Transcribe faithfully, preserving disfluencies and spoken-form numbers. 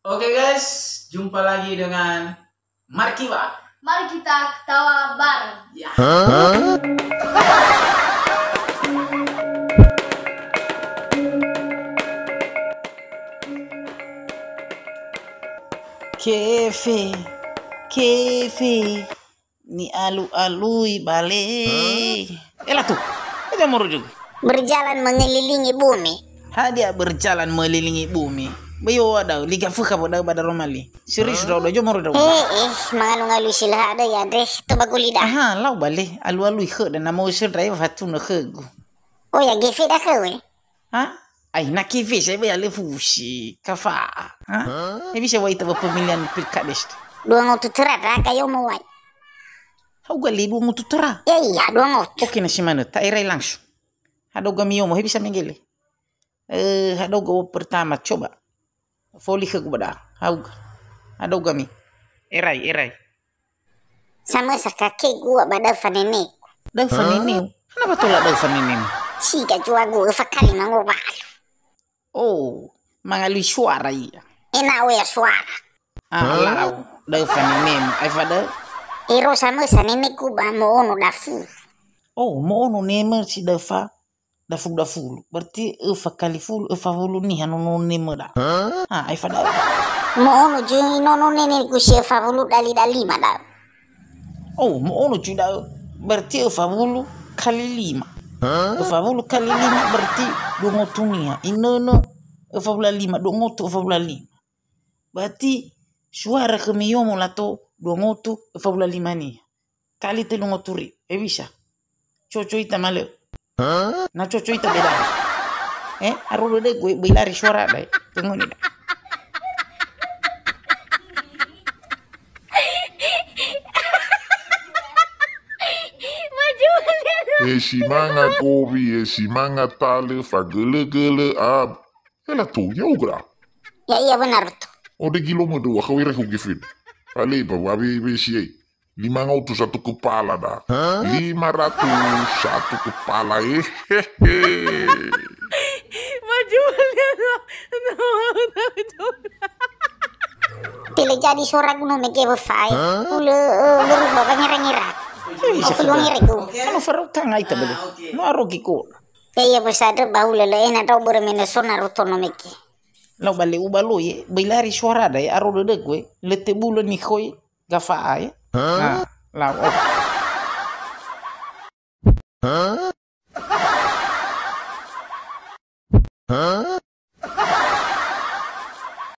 Oke guys, jumpa lagi dengan Markiwa. Mari kita ketawa bareng. Ya. Kefe, kefe, ni'alu-alui bale. Ela tu, aja moro juga. Berjalan mengelilingi bumi. Hadia berjalan mengelilingi bumi? Beyo ada liga fuka boda ba daro mali. Serius dau da jomoro dau. Eh, eh, mangalu-ngalu si laha ada ya deh, to baguli dah. Aha, lau bale, alu-alui khö da namo sendra ya fatu na khögu. Oh ya, gefe dah kau eh. Ha? Ai, na kefe saya bayar le fusi, kafa. Ha? Ya bisa wai ta pemilihan pilkades. Dua ngotu tera dah kayo mau wai. Hau gali dua ngotu tera. Ya iya, dua ngotu. Oke, na si mana? Tak erai langsung. Ada gami yomo, he bisa menggele. Eh, hadauga wa'u pertama, coba. Foli khögu ba da'a. Hauga. Hadauga mi. Erai, erai. Samösa kakegu ba da'a faneneku. Da'a faneneu? Kenapa tolak da'a fanenemu? Siga juagu öfa kali mangowalu. Oh, mangalui suara ia. Ena'ö ya suara. Ah, lau. Da'a fanenemu. Ai fada? Ero samösa neneku ba mo'ono dafu. Oh, mo'ono nemö si da'a fa. Dafulu-dafulu. Berarti öfa kali fulu, öfa wulu niha nono nemö da. Ha, ai fada. Mo'ono zui nono neneku si öfa wulu dali-dali ma da. Oh, mo'ono zui da. Berarti öfa wulu kali lima. Öfa wulu kali lima berarti dua ngotu niha. Inönö öfa wulu lima, dua ngotu öfa wulu lima. Berarti suara khömi yomo lato dua ngotu öfa wulu lima niha. Kali telungo turi, eh, bisa. Coco ita malö. Na coco ita beda. Eh, aro dödögu, eh, böi lari suara da, eh. Tunggu ni da. Eh, si manga kowi, eh, si manga talö, fagölö-gölö, ab. Ela tu, ya ugra. Ya, iya, benar tu. Ode gilo mö dua, kau ira hugi fin. Ale, ba, wa, be, be, si, eh. Lima ngotu satu kepala da. Lima ratus satu kepala. Hehehe. Maju lihat. Tele jadi suara gunung mege befai. Ule, eh, berubah bangira-ngira. Aku lu ngiriku. Kalau faru tangai ta bele. No arogi ko. Ya, iya, besada bahula le ena dau bermena sona rotono mege. Lau bale ubalo ye, böi lari suara da ye, aro dödögu ye. Lete bulo ni khoi. Gafa'a, ya? Nah, lau, oke.